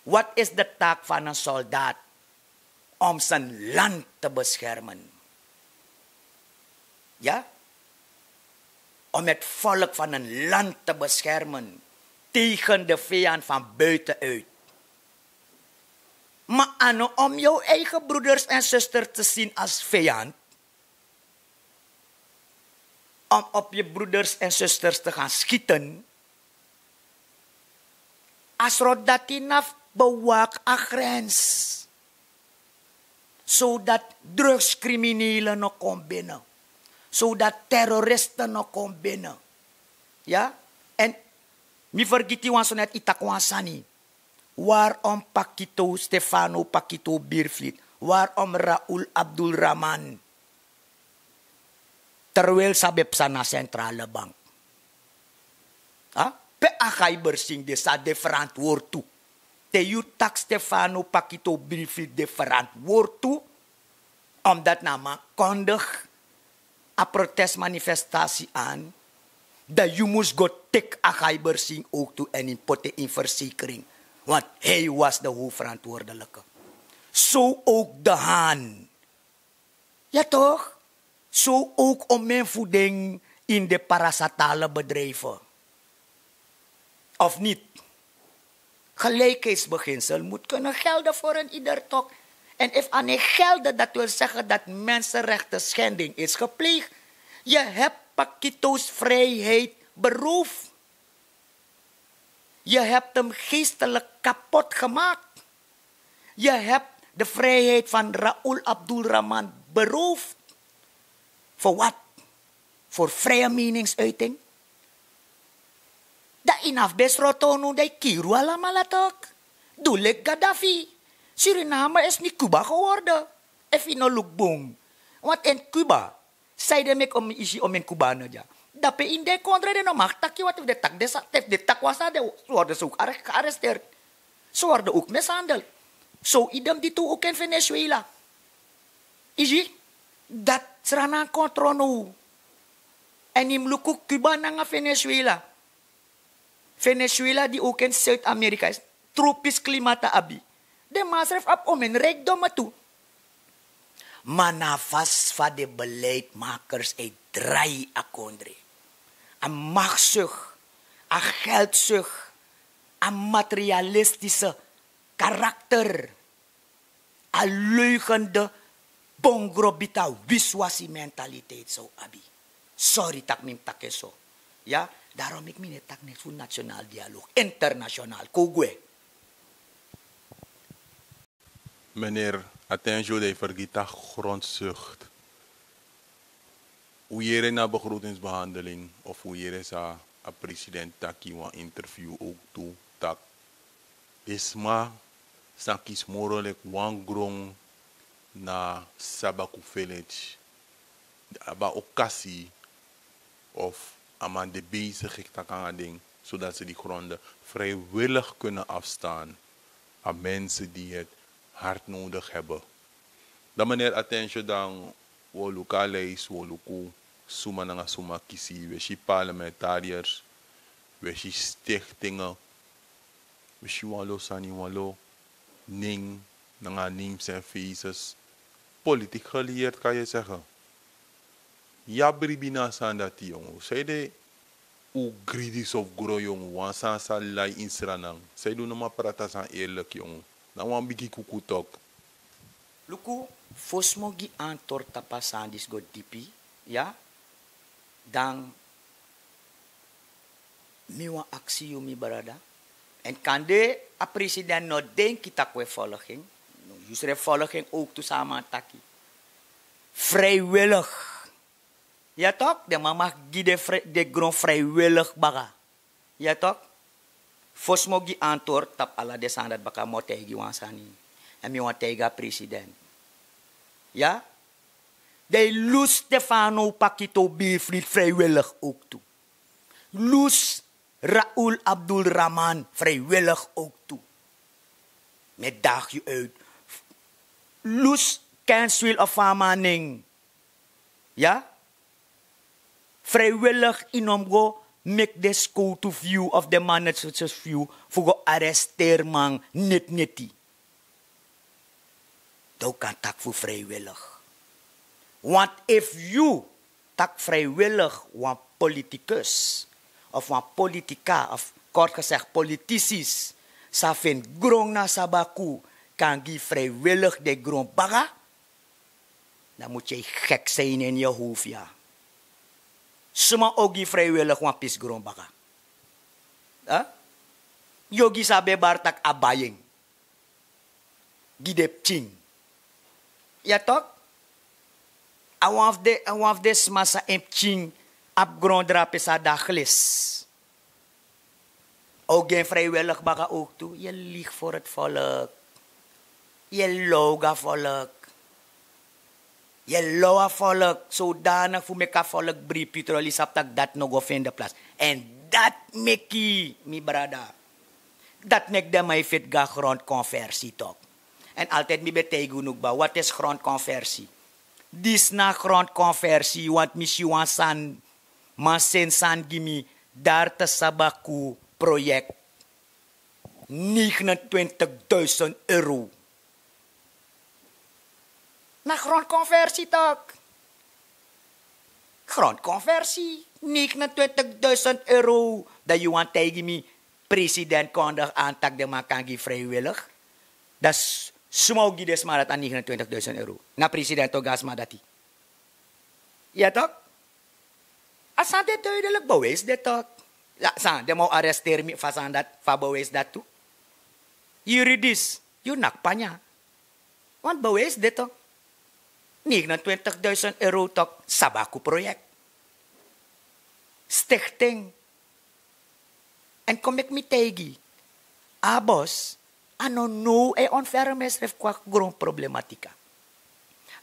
Wat is de taak van een soldaat om zijn land te beschermen? Ja? Om het volk van een land te beschermen tegen de vijand van buitenuit. Maar a no om jouw eigen broeders en zusters te zien als vijand, om op je broeders en zusters te gaan schieten. A srot dati na fu bewaak a grens, zodat drugscriminelen no kon binnen, zodat terroristen no kon binnen. Ya? En mi fergiti wan so net yu taki wan sani. Waarom Pakito, Stefano Pakito Birflit? Waarom Raul Abdul Rahman? Terwijl san ben psa na centrale bank. Pe a gaibersing de san de verantwoord tu? Te yu taki stefano pakito briefly de verantwoord tu, omdat na man kondig a protestmanifestatie aan, dan yu mus go tik a gaibersing ook tu en in potte in verzekering. Want hij was de hoofdverantwoordelijke. Zo ook de haan. Ja toch? Zo ook om mijn voeding in de parasatale bedrijven. Of niet? Gelijkheidsbeginsel moet kunnen gelden voor een ieder toch. En if aan gelden, dat wil zeggen dat mensenrechten schending is gepleegd. Je hebt pakito's vrijheid beroofd. Je hebt hem geestelijk kapot gemaakt. Je hebt de vrijheid van Raoul Abdulrahman beroofd. Voor wat? Voor vrije meningsuiting. Dan inaf besroto nu dan kiru alamala tok. Doe lik Gaddafi. Suriname is niet Cuba geworden. Efi no lukbung. Want in Cuba, zij de mek om isi om in Cubano ja. Dape in de kondre de no mag taki wat de tak de sa tef de tak wasa de worden ze ook gearresteerd. Ze worden ook mishandeld. Zo idem die toe ook in Venezuela. Isi dat srana controle. En im luku Cuba nanga Venezuela. Venezuela die ook in Zuid-Amerika is, tropisch klimaat abi. De masref ab om in rijkdom toe. Maar na vast van de beleidmakers uit drie akondre. A machtszucht, a geldzucht, a materialistische karakter, a leugende, bongrobita, wiswasi mentaliteit zou abi. Sorry tak mi taki so. Ja, daarom ik mi net tak net voor nationaal dialoog internationaal kogwe. Meneer Atensio de Vergita, grondzucht. Wi yere na begrotingsbehandeling of wi yere sa a president taki wan interview ook tu tak. Disma san kisi moro leki wan gron na Sabaku village. Aba okasi of a man de bezig hektak anga den, zodat ze die gronden vrijwillig kunnen afstaan aan mensen die het hard nodig hebben. Dan meneer Atensio dan woluka leis woluku suma nanga suma kisi wesi parlementariërs, wesi stichtingen, wesi wanlo sani wanlo ning nanga names en faces. Politiek geleerd kan je zeggen. Ya bribi na sani dati yongu sei de. U gridis of gro yongu wan sani sa lai insranan sei du no man prata sani eerlik yongu. Na wan bigi kuku tok. Luku, fosmo gi antor tapu a sani disi go dipi, ya. Dan mi wan aksi yu mi brada. En kande a president no denki tak' we volging. No, yu srefi volging ook tu san a man taki. Vrijwillig. Ya tok, den man mag gi den gron vrijwillig baka. Ya tok. Fosmo gi antwoord tapu ala den sani dati baka mi o taigi wan sani. En mi wan taigi a president. Ya. Den e lus stefano pakito bifrit vrijwillig ook tu. Lus raul abdul rahman vrijwillig ook tu. Mi e dagi yu uit. Lus kenswil of a man ning. Ya. Vrijwillig yu no mus go meki den skowtu fu yu of den manetses fu yu fu go arresteer man neti neti. Dan wi kan taki fu vrijwillig. Want efu yu taki vrijwillig wan politikus of wan politika of kort gezegd politisis sa feni gron na sabaku kan gi vrijwillig den gron baka. Dan mus yu e gek sein ini yu howfu ya. Suma o gi vrijwillig wan pisi gron baka? Yu o gi san ben bari tak' a bai en gi den pikin. Ya tok. A wan fu den sma san en pikin abi gron drape san a daglis. Ook gen vrijwillig baka ook tu yu lig voor het volk. Yu loga volk. Yu e low a volk, zodanig fu meki a volk bribi, yu troli sabi tak' dati no go fende plas. Èn dati meki, mi brada, dati meki den man e feti go na grondkonversi tok. Èn altidi mi ben taigi unu kba, wat is grondkonversi? Disi na grondkonversi, want mi si wan sani, man seni sani gi mi, dari te sabaku proyek, negenentwintig duizend euro. Na grondkonversi tok. Grondkonversi, negenentwintig duizend euro. Dan yu wani taigi mi, president kondig aan tak' den man kan gi vrijwillig. Dan sma o gi den sma dati a negenentwintig duizend euro? Na president o gi a sma dati. Ya tok. A sani de duidelijk, bewijs de tok. Ya, san den man o arresteri mi fu a sani dati, fu a bewijs dati tu? Juridisch, yu naki panya. Want bewijs de tok. Negenentwintig duizend euro tok, sabaku proyek, stichting. Èn kon meki mi taigi, Abos, a no now e ontferm ensrefi kon na gronproblematika.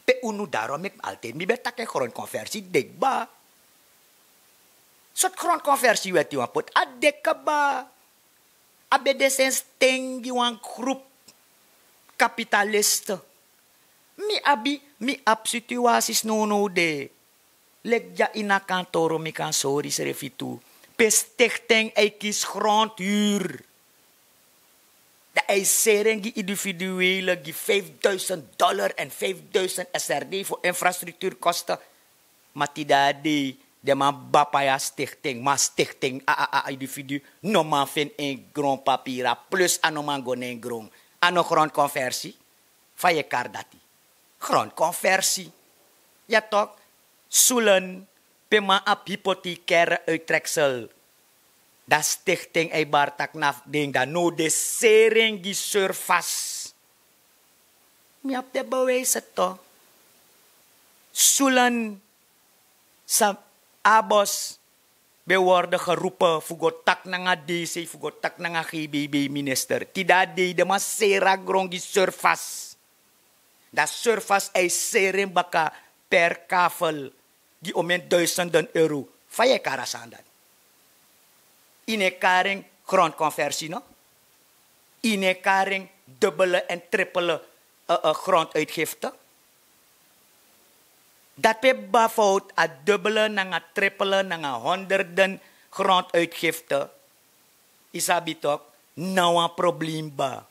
Pe unu, darom meki mi altidi mi ben taki, grondkonversi de kba. Sortu grondkonversi weti wan poti, a de kba. A ben de sensi ten gi wan grupu kapitaliste. Mi abi, mi abi situaties nownow de. Leki dya ini a kantoro mi kan sori srefi tu, pe stichting e kisi grondhuru. Dan a e seri en gi individuele, gi vijfduizend dollar en vijfduizend srd fu infrastructuurkosten. Ma tide a dei, den man bapai a stichting, ma a stichting, a, a, a individu no man feni en gronpapira, plus a no man go na en gron. A no grondkonversi? Fa yu e kari dati? Grondkonversi. Ya tok. Sulen, pe man abi hypothecaire uittreksel, dan stichting e bari tak' na fu den, dan now den seri en gi Surfas. Mi abi den bewijs tok. Sulen, san Abos ben worden geroepen fu go taki nanga DC, fu go taki nanga GBB-minister. Tide a dei den man seri a gron gi Surfas. Dan Surfas e seri en baka per kavel gi omeni duizenden euro. Fa yu e kari a sani dati? Yu no e kari en grondkonversi, no? Yu no e kari en dubbele en trippele, eh, eh, gronduitgifte? Dati pe baba fowtu, a dubbele nanga trippele nanga honderden gronduitgifte. Yu sabi tok, na wan probleem kba.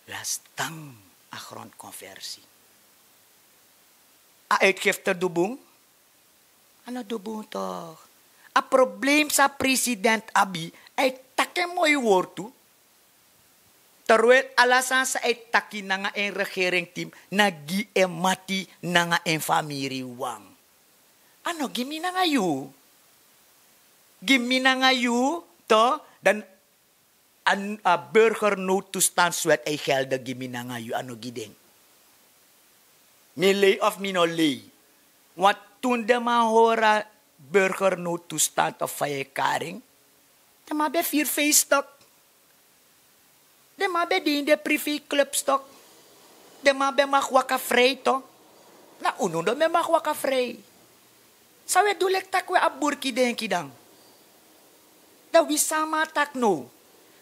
Lasi tan a grondkonversi. A uitgifte du bun? A no du bun tok. A probleem san a president abi, a e taki en moi wortu. Terwijl ala sani san a e taki nanga en regeringteam, na gi en mati nanga en famiri wawan. A no gi mi nanga yu. Gi mi nanga yu, tok, dan a, a burgernoodtoestandswet e geldig gi mi nanga yu, a no gi den. Mi lei of mi no lei? Want toen den man hori a burgernoodtoestand of fa yu e kari en, den man ben firi feest tok. Den man ben de ini den privéclubs tok. Den man ben mag waka vrij tok. Na unu no ben mag waka vrij. San wi e du leki tak' wi abi burki denki dan? Dan wi san a man taki now?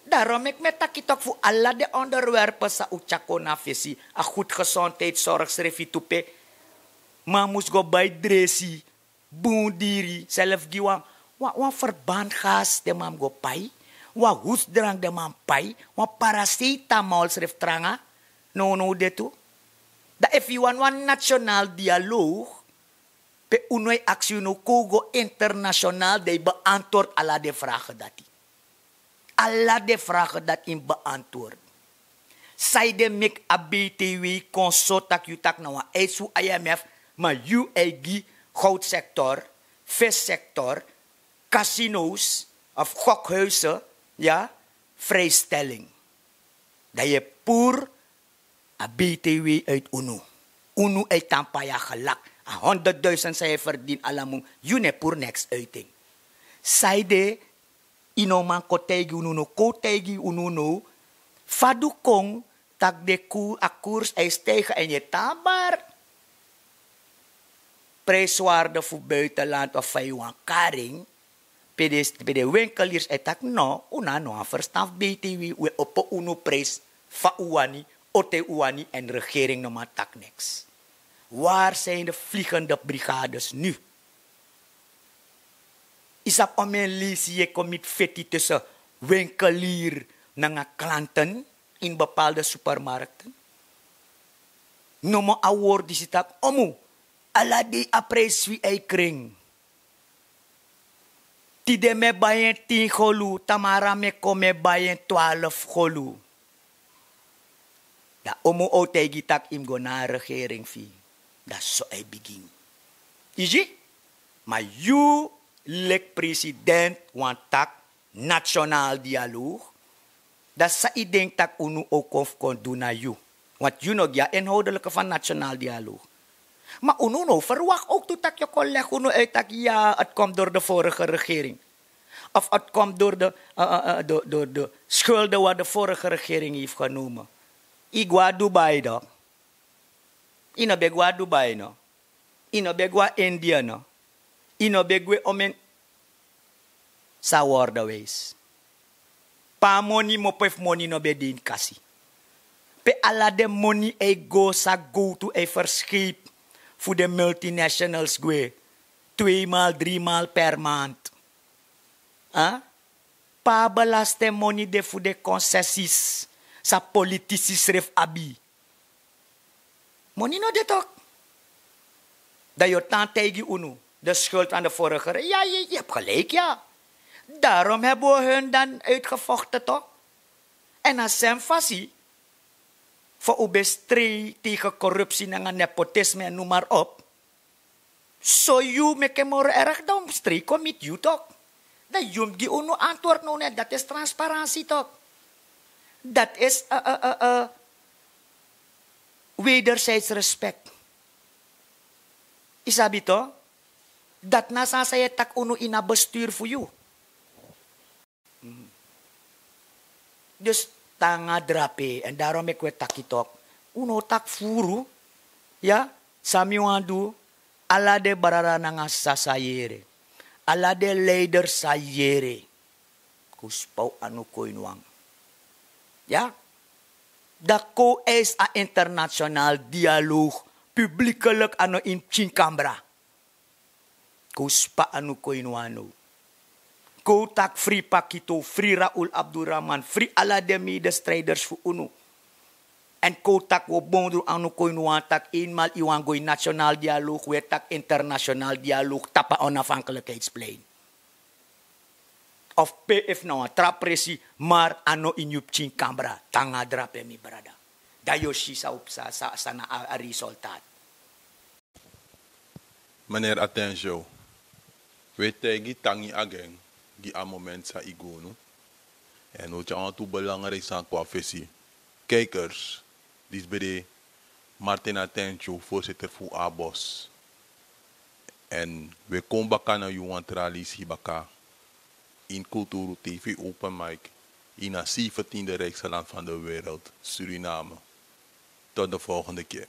Darom meki mi e taki tok fu ala den onderwerpen san un tyari kon na fesi, a gudi gesondheidsorg srefi tu, pe man mus go bai dresi bun diri, selfi gi wan, wan, wan verbandgas den man mus go pai, wan husdrank den man pai, wan paracetamol srefi tranga. Nownow de tu. Dan efu yu wani wan national dialoog, pe un no e aksi unu, kon un go international, dan yu beantwoord ala den vragen dati. Ala den vragen dati yu mus beantwoord. Sanede meki a BTW kon so tak' yu taki na wan eis fu IMF, ma yu e gi goudsector, vissector, casino's of gokhuizen, ya, vrijstelling. Dan yu e puru a BTW uit unu. Unu e tan pai a gelak. A honderdduizend san yu e ferdini ala mun, yu no e puru neks uit en. Sanede yu no man kon taigi unu now, kon taigi unu now, fa du kon tak' den ku-, a koers e stijgen èn yu e tan bari? prijswaarde fu buitenland of fa yu wan karing. Pe den pe den winkeliers e taki no, un no abi no wan ferstan fu btw. Un e opo unu prijs fa un wani, ote un wani, èn regering no man taki niks. Waar zijn de vliegende brigades nu? Yu sabi omeni leisi yu e kon miti feti tussen winkelier nanga klanten ini bepaalde supermarkten. Nomo a wortu disi taki omu, ala dei a prijs fu yu e kring. Tide mi e bai en tin golu, tamara mi e kon mi e bai en twaalf golu. Dan omu o taigi yu tak' yu mus go na a regering fu yu. Dan so a e bigin. Yu si? Ma yu leki president wani taki national dialoog. Dan san yu denki tak' unu o kon fu kon du na yu? Want yu no gi a inhoudelijke van national dialoog. Ma unu no verwacht ook tu tak' yu kon legi unu uit tak' ya, het komt door de vorige regering. Of het komt door de, eh, eh, eh, door, door de schulden wat de vorige regering heeft genomen. Yu go a Dubai dan. Yu no ben go a Dubai no. Yu no ben go a India no. Yu no ben gwe omen. San worden wijs. Pe a moni mopo efu moni no ben de ini kasi. Pe ala den moni e go san gowtu e verscheep fu den multinationals gwe. Tweemaal driemaal per maand. Pe a belastingmoni de fu den concessies san politisi srefi abi. Moni no de tok. Dan yu o tan taigi unu de schuld aan de vorige re- ya yu yu habi gelijk ya. Daarom habi wi hun dan uitgevochten tok. Èn na sen fasi fa un ben strei tegen korupsi nanga nepotisme èn noem maar op. So yu meki en moro erg dan un mus strei kon miti yu tok. Dan yu mus gi unu antwoord now ne dati is transparansi tok. Dati is wederzijds respekt. Yu sabi tok? Dati na sani san yu e taki unu ini a bestuur fu yu. Dus te nanga drape èn darom meki un e taki tok. Un no o taki furu. Ya, san mi wani du? Ala den brada nanga sisa san yere, ala den leiders san yere, kon spa un anu kon ini wan. Ya. Dan kon eis a international dialoog publikelik anu ini pikin kambra. Kon spa anu kon ini wan now. Kon taki fri pakito, fri raul abdurahman, fri ala den medestrijders fu unu. Èn kon taki wi o bondru anu kon ini wan taki eenmaal yu wani go ini national dialoog wi e taki international dialoog tapu a onafhankelijkheidsplein. Of pe efu na wan tra presi, mar a no ini yu pikin kambra. Te nanga drape mi brada. Dan yu o si san na a resultaat. Meneer Atensio, wi e taigi tangi agen gi a moment san yu go unu. Èn wi o tyari wantu belangrijk sani kon na fesi. Kijkers, disi ben de Martin Atensio, voorzitter fu Abos. Èn wi e kon baka na yu wan tra leisi baka ini Kulturu TV Open Mic ini a zeventiende rijkste land van de wereld, Suriname. Tot de volgende keer.